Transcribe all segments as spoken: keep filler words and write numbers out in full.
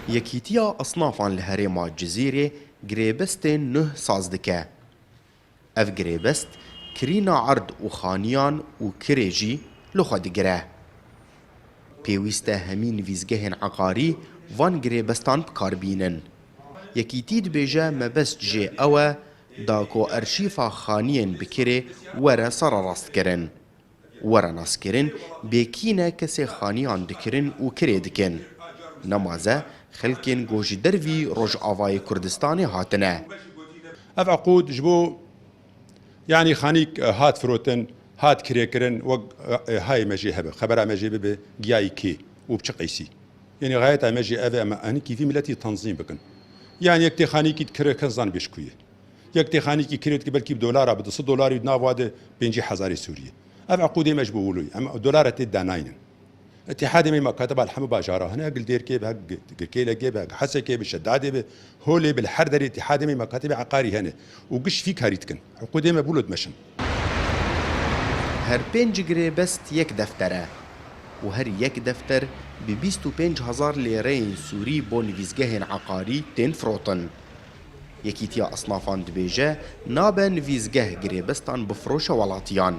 Yekîtiya Esnafan li herêma Cizîrê girêbestên nuh saz dike. Ev girêbest kirîna erd û xaniyan û kirê jî li xwe digire. Pêwîst e hemî nivîsgehên eqarî van girêbestan bi kar bînin. Yekîtî dibêje mebest jê ew e da ku erşîfa xaniyên bi kirê were sererastkirin. Were naskirin bê kî ne kesê xaniyan dikirin û kirê dikin. Nemaze xelkên ku ji dervî Rojavayê Kurdistanê hatine. Ev eqûd ji bo, yanî, xanîk, e, hat firotin, hat kirêkirin, wek, e, e, hayê me jê hebe, xebera me jê bibe, giyayî kê û bi çi qeysî. Yanî, xayeta me jê ev e, em, em hinkî vî miletî tenzîm bikin. Yanî, yek tê xanîkî dikire, kes zan bêj ku ye. Yek tê xanîkî kirê dike, belkî bi dolara bide, sed dolarî di nava de pêncî hezarê Sûrî ye. Ev eqûdê me ji bo wilo ye. Em dolara tê danaynin. Îtîhadê me makateba li hemû bajara hene, hek li Dêrkê be, hek Girkêlekê be, hek Hesekê be, Şedadê be, Holê be, li her derê îtîhadê me makatibê eqarî hene û giş vî karî dikin. Eqûdê me bûlo dimeşin. Her pênc girêbest yek defter e û her yek defter bi bîst û pênc hezar lêreyên Sûrî bo nivîsgehên eqarî tên firotin. Yekîtiya Esnafan dibêje, nabe nivîsgeh girêbestan bifroşe welatiyan.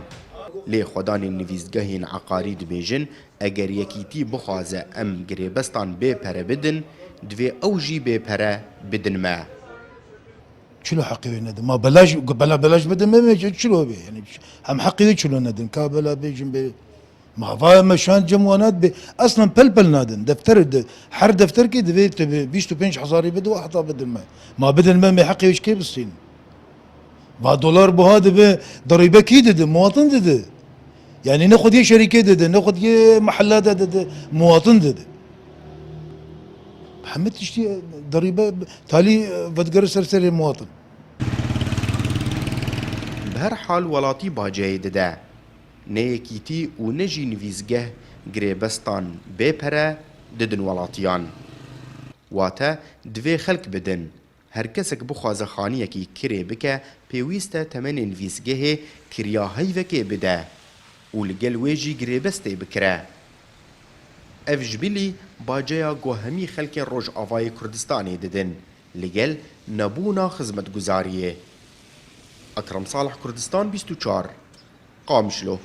Lê xwedanên nivîsgehên eqarî dibêjin, eger yekîtî bixwaze em girêbestan bê pere bidin, divê ew jî bê pere bidin me. Çilo heqê wê nedin? Ma belaj, bela belaj bidin me, me çilo bê? Yani, em heqê wê çilo nedin? Ka bela bêjin bê. Ma va me şand cem wana dibê. Eslen pel pel nadin. Defter de, her defterkê divê te bi bîst û pênc hezarî bide û heta bidin me. Ma bidin me, me heqê wê ji kê bistînin? Va dolar buha dibe, derîbe kî dide? Muwatin dide. Yani ne xwediyê şerîkê dide, ne xwediyê mehella de dide, muwatin dide. Hemî tiştî derîbe talî vedigere ser serê muwatin. Bi her hal welatî baceyê dide. Ne yekîtî û ne jî nivîsgeh girêbestan bê pere didin welatiyan. Wate divê xelk bidin. Her kesek bixwaze xaniyekî kirê bike, pêwîst e temenê nivîsgehê kiriya heyvekê bide û li gel wê jî girêbestê bikire. Ev ji bilî baceya ku hemî xelkên Rojavayê Kurdistanê didin, li gel nebûna xizmetguzariyê. Ekrem Salih, Kurdistan bîst û çar, Qamişlo.